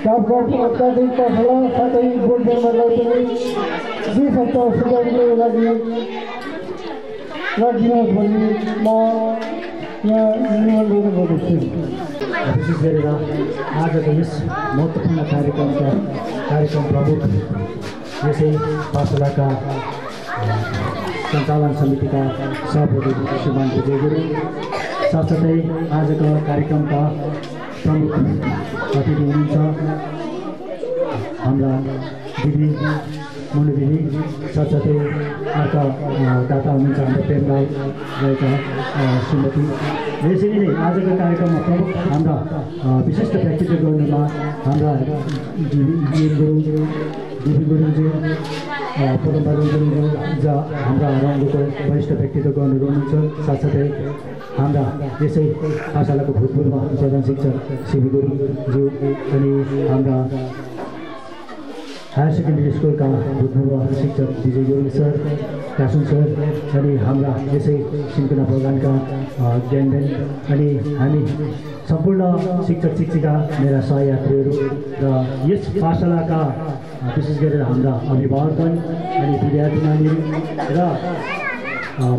कापगढ अत्याधिक पाठशाला साथै बोर्डबाट पनि 2 सप्ताह सुधार्नको लागि राखिदिनुहोस् भन्ने म यहाँ निवेदन गर्दछु। विशेष गरेर आजको यस महत्त्वपूर्ण कार्यक्रम प्रमुख यसै पाठशालाका सञ्चालन समितिका सभापति श्रीमान विजय गुरुङ, साथसाथै आजको कार्यक्रमका प्रमुख अतिथि हुनुहुन्छ हाम्रा दिदी मुनु दिदी, साथसाथै अर्का दाता हुनुहुन्छ हाम्रो प्रेमलाल रहेका श्रीमती। यसरी नै आजको कार्यक्रममा प्रमुख हाम्रा विशिष्ट व्यक्तित्व गर्नुमा हाम्रा दिदी गुरुङज्यू पदमबहादुर गुरुङज्यू हाम्रा रङ्गको वरिष्ठ व्यक्तित्व गर्नुहुन्छ, साथसाथै हाम्रा यसै पाठशालाको भूतपूर्व प्रधान शिक्षक शिव गुरुङज्यू अनि हाम्रा हायर सेकेन्डरी स्कुलका भूतपूर्व शिक्षक विजय गुरुङ सर, कासुङ सर अनि हाम्रा यसै सिन्कुना प्रोग्रामका ज्ञानदेन अनि हामी सम्पूर्ण शिक्षक शिक्षिका मेरा सहयात्रीहरू र यस पाठशालाका विशेष गरेर हाम्रा अभिभावकगण अनि विद्यार्थी नानीहरू र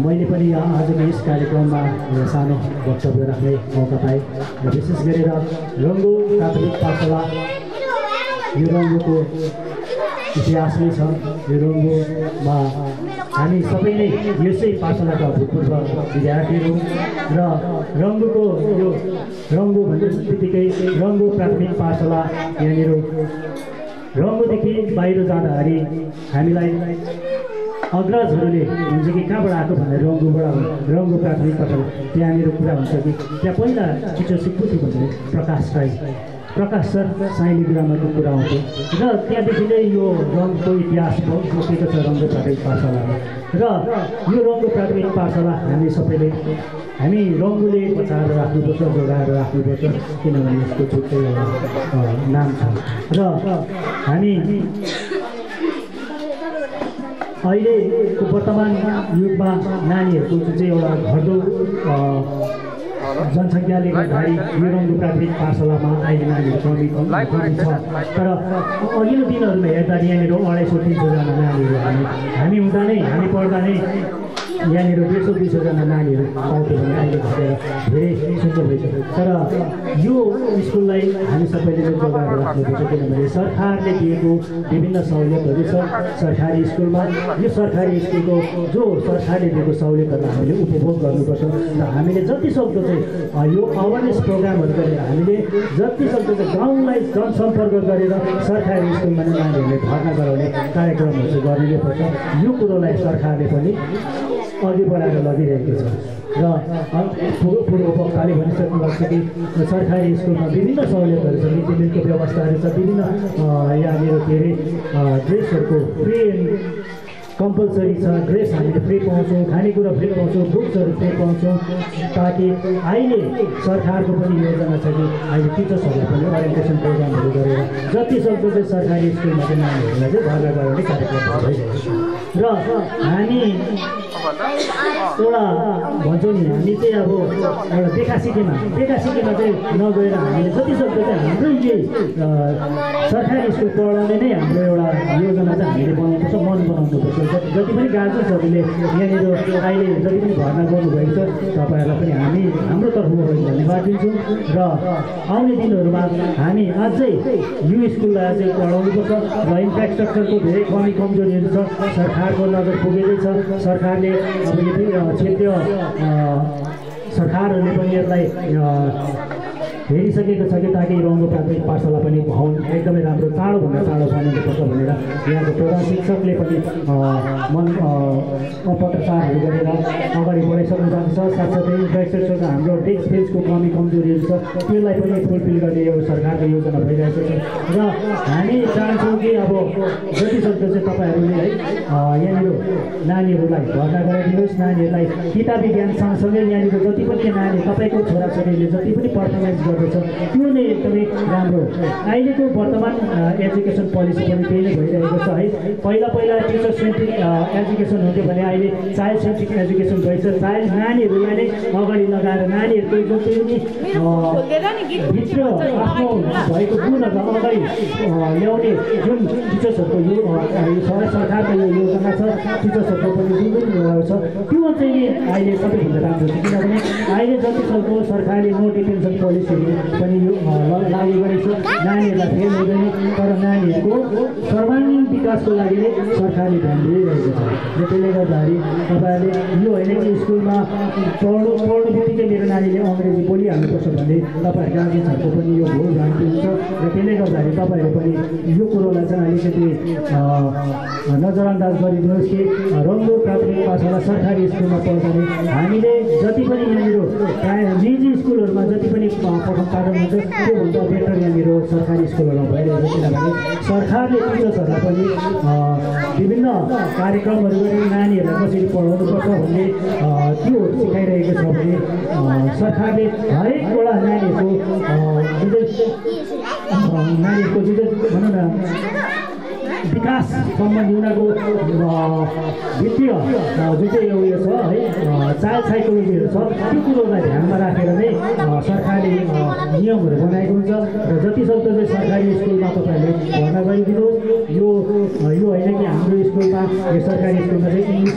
मैले पनि आजको यस कार्यक्रममा एउटा सानो वक्तव्य राख्ने मौका पाएँ र विशेष गरेर रङ्गो प्राथमिक पाठशाला यो रङ्गोको इतिहास नै छ। यो रङ्गोमा हामी सबै नै यसै पाठशालाका भूतपूर्व विद्यार्थीहरू र रङ्गोको यो रङ्गो भन्ने बित्तिकै रङ्गो प्राथमिक पाठशाला यहाँनिर रङ्गोदेखि बाहिर जाँदाखेरि हामीलाई अग्रजहरूले हुन्छ कि कहाँबाट आएको भनेर रङ्गो प्राथमिक पाठशाला त्यहाँनिर कुरा हुन्छ कि त्यहाँ पहिला टिचर सिक्नु थियो भने प्रकाश सर साइली गुरुआमाको कुरा आउँथ्यो र त्यहाँदेखि नै यो रङको इतिहास बसेको छ रङ्गो प्राथमिक पाठशालामा। र यो रङ्गो प्राथमिक पाठशाला हामी रङ्गोले बचाएर राख्नुपर्छ, जोगाएर राख्नुपर्छ, किनभने यसको छुट्टै एउटा नाम छ। र हामी अहिलेको वर्तमान युगमा नानीहरूको जुन चाहिँ एउटा घट्दो जनसङ्ख्याले गर्दाखेरि यो रङ्गो प्राथमिक पाठशालामा अहिले नानीहरू कमी छ। तर अघिल्लो दिनहरूमा हेर्दा यहाँनिर 250-300जना नानीहरू हामी हुँदा नै हामी पढ्दा नै यहाँनिर 150-200जना नानीहरू पाउँथ्यो भने अहिले घटेर धेरै सुन्दर भइसक्यो। तर यो स्कुललाई हामी सबैले जोगाएर राख्नुपर्छ, किनभने सरकारले दिएको विभिन्न सहुलियतहरू छ सरकारी स्कुलमा। यो सरकारी स्कुलको जो सरकारले दिएको सहुलियतहरूलाई हामीले उपभोग गर्नुपर्छ र हामीले जतिसक्दो चाहिँ यो अवेरनेस प्रोग्रामहरू गरेर हामीले जतिसक्दो चाहिँ गाउँलाई जनसम्पर्क गरेर सरकारी स्कुलमा नै नानीहरूले भर्ना गराउने कार्यक्रमहरू चाहिँ गर्नु नै पर्छ। यो कुरोलाई सरकारले पनि अघि बढाएर लगिरहेको छ। र पूर्व वक्ताले भनिसक्नु भएको छ कि सरकारी स्कुलमा विभिन्न सहुलियतहरू छ, मिड डे मिलको व्यवस्थाहरू छ, विभिन्न यहाँनिर के अरे ड्रेसहरूको फ्री कम्पलसरी छ, ड्रेस हामीले फ्री पाउँछौँ, खानेकुरा फ्री पाउँछौँ, बुक्सहरू फ्री पाउँछौँ, ताकि अहिले सरकारको पनि योजना छ कि अहिले टिचर्सहरूलाई पनि ओरिएन्टेसन प्रोग्रामहरू गरेर जतिसक्दो चाहिँ सरकारी स्कुलमा चाहिँ नानीहरूलाई चाहिँ भर्ना गराउने कार्यक्रमहरू भइरहेको छ। र हामी एउटा भन्छौँ नि, हामी चाहिँ अब एउटा देखासिकीमा चाहिँ नगएर हामीले जतिसक्दो चाहिँ हाम्रो यही सरकारी स्कुल पढाउने नै हाम्रो एउटा योजना चाहिँ हामीले बनाउनुपर्छ, मन बनाउनुपर्छ। जति पनि गार्जेन्सहरूले यहाँनिर अहिले जति पनि भर्ना गर्नुभएको छ तपाईँहरूलाई पनि हामी हाम्रो तर्फबाट धन्यवाद दिन्छौँ। र आउने दिनहरूमा हामी अझै यो स्कुललाई अझै पढाउनुपर्छ र इन्फ्रास्ट्रक्चरको धेरै कमी कमजोरीहरू छ, सरकारको नजर पुगेकै छ। सरकारले अब क्षेत्रीय सरकारहरूले पनि यसलाई हेरिसकेको छ कि ताकि रङ्गो प्राथमिक पाठशाला पनि भवन एकदमै राम्रो चाँडोभन्दा चाँडो बनाउनुपर्छ भनेर यहाँको प्रधान शिक्षकले पनि पत्रचारहरू गरेर अगाडि बढाइसक्नु भएको छ। साथसाथै इन्फ्रास्ट्रक्चरको हाम्रो डेस्क बेन्चको कमी कमजोरीहरू छ, त्यसलाई पनि फुलफिल गर्ने एउटा सरकारको योजना भइरहेको छ। र हामी चाहन्छौँ कि अब जतिसक्दो चाहिँ तपाईँहरूले है यहाँनिर नानीहरूलाई भर्ना गराइदिनुहोस्। नानीहरूलाई किताबी ज्ञान सँगसँगै यहाँनिर जति पनि नानी तपाईँको छोराछोरीले जति पनि पर्फर्मेन्स गर्नु भएको छ त्यो नै एकदमै राम्रो। अहिलेको वर्तमान एजुकेसन पोलिसी पनि त्यही नै भइरहेको छ है। पहिला टिचर सेन्ट्रिक एजुकेसन हुन्थ्यो भने अहिले चाइल्ड सेन्ट्रिक एजुकेसन भइसक्यो। नानीहरूलाई नै अगाडि लगाएर नानीहरूको जुन चाहिँ भित्र आफ्नो भएको गुणहरू अगाडि ल्याउने जुन टिचर्सहरूको यो सरकारको यो योजना छ, टिचर्सहरूको पनि जुन छ त्यो चाहिँ अहिले सबैभन्दा राम्रो छ। किनभने अहिले जतिसक्दो सरकारले नो डिटेन्सन पोलिसीहरू पनि यो लागू गरेको छ। नानीहरूलाई फेल हुँदैन, तर नानीहरूको सर्वाङ्गीण विकासको लागि नै सरकारले ध्यान दिइरहेको छ। र त्यसले गर्दाखेरि तपाईँहरूले यो होइन कि स्कुलमा पढ्नु बित्तिकै मेरो नानीले अङ्ग्रेजी बोलिहाल्नुपर्छ भन्ने तपाईँहरू गार्जियन्सहरूको पनि यो भुल भ्रान्ति हुन्छ। र त्यसले गर्दाखेरि तपाईँहरू पनि यो कुरोलाई चाहिँ अलिकति नजरअन्दाज गरिदिनुहोस् कि रङ्गो प्राथमिक पाठशाला सरकारी स्कुलमा पढ्दाखेरि हामीले जति पनि यहाँनिर प्रायः निजी स्कुलहरूमा जति पनि पठन पाठन हुन्छ त्योभन्दा बेटर यहाँनिर सरकारी स्कुलहरूमा भइरहेको छ। किनभने सरकारले टिचर्सहरूलाई पनि विभिन्न कार्यक्रमहरू गरी नानीहरूलाई कसरी पढाउनुपर्छ भन्ने त्यो सिकाइरहेको छ भने सरकारले हरेकवटा नानीहरूको जुन चाहिँ भनौँ न विकाससम्म उनीहरूको वित्तीय जुन चाहिँ उयो छ है चाइल्ड साइकोलोजीहरू छ त्यो कुरोलाई ध्यानमा राखेर नै सरकारले नियमहरू बनाएको हुन्छ। र जतिसक्दो चाहिँ सरकारी स्कुलमा तपाईँहरूले भर्ना गरिदिनुहोस्। यो होइन कि हाम्रो स्कुलमा यो सरकारी स्कुलमा चाहिँ इङ्ग्लिस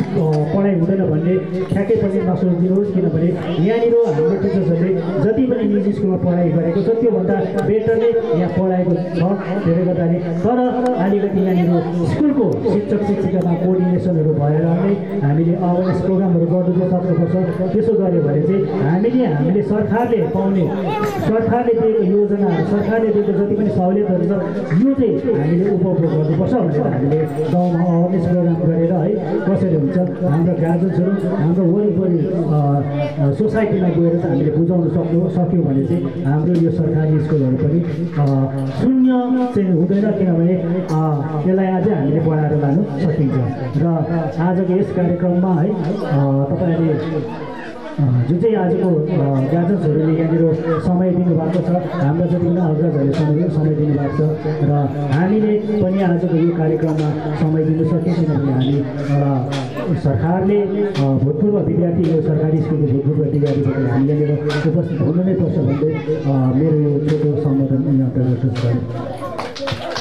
पढाइ हुँदैन भन्ने ठ्याक्कै पनि नसोचिदिनुहोस्। किनभने यहाँनिर हाम्रो टिचर्सहरूले जति पनि निजी स्कुलमा पढाइ गरेको छ त्योभन्दा बेटर नै यहाँ पढाएको छ। त्यसले गर्दाखेरि तर अलिकति यहाँनिर स्कुलको शिक्षक शिक्षिकामा कोअर्डिनेसनहरू भएर नै हामीले अवेरनेस प्रोग्रामहरू गर्नु चाहिँ सक्नुपर्छ। त्यसो गऱ्यो भने चाहिँ हामीले सरकारले पाउने सरकारले दिएको योजनाहरू सरकारले दिएको जति पनि सहुलियतहरू छ यो चाहिँ हामीले उपभोग गर्नुपर्छ भनेर हामीले गाउँमा अवेरनेस प्रोग्राम गरेर है कसरी हुन्छ हाम्रो गार्जेन्सहरू हाम्रो वरिपरि सोसाइटीमा गएर चाहिँ हामीले बुझाउन सक्यौँ भने चाहिँ हाम्रो यो सरकारी स्कुलहरू पनि शून्य चाहिँ हुँदैन। किनभने यसलाई अझै हामीले बढाएर लानु सकिन्छ। र आजको यस कार्यक्रममा है तपाईँहरूले जुन चाहिँ आजको गार्जेन्सहरूले यहाँनिर समय दिनुभएको छ, हाम्रा जति पनि अग्रजहरूले समय दिनुभएको छ र हामीले पनि आजको यो कार्यक्रममा समय दिनु सक्यौँ। किनभने हामी सरकारले भूतपूर्व विद्यार्थी यो सरकारी स्कुलको भूतपूर्व विद्यार्थीबाट हामी यहाँनिर उपस्थित हुनु नै पर्छ भन्दै मेरो यो छोटो सम्बोधन यहाँ प्रदर्शन गरेँ।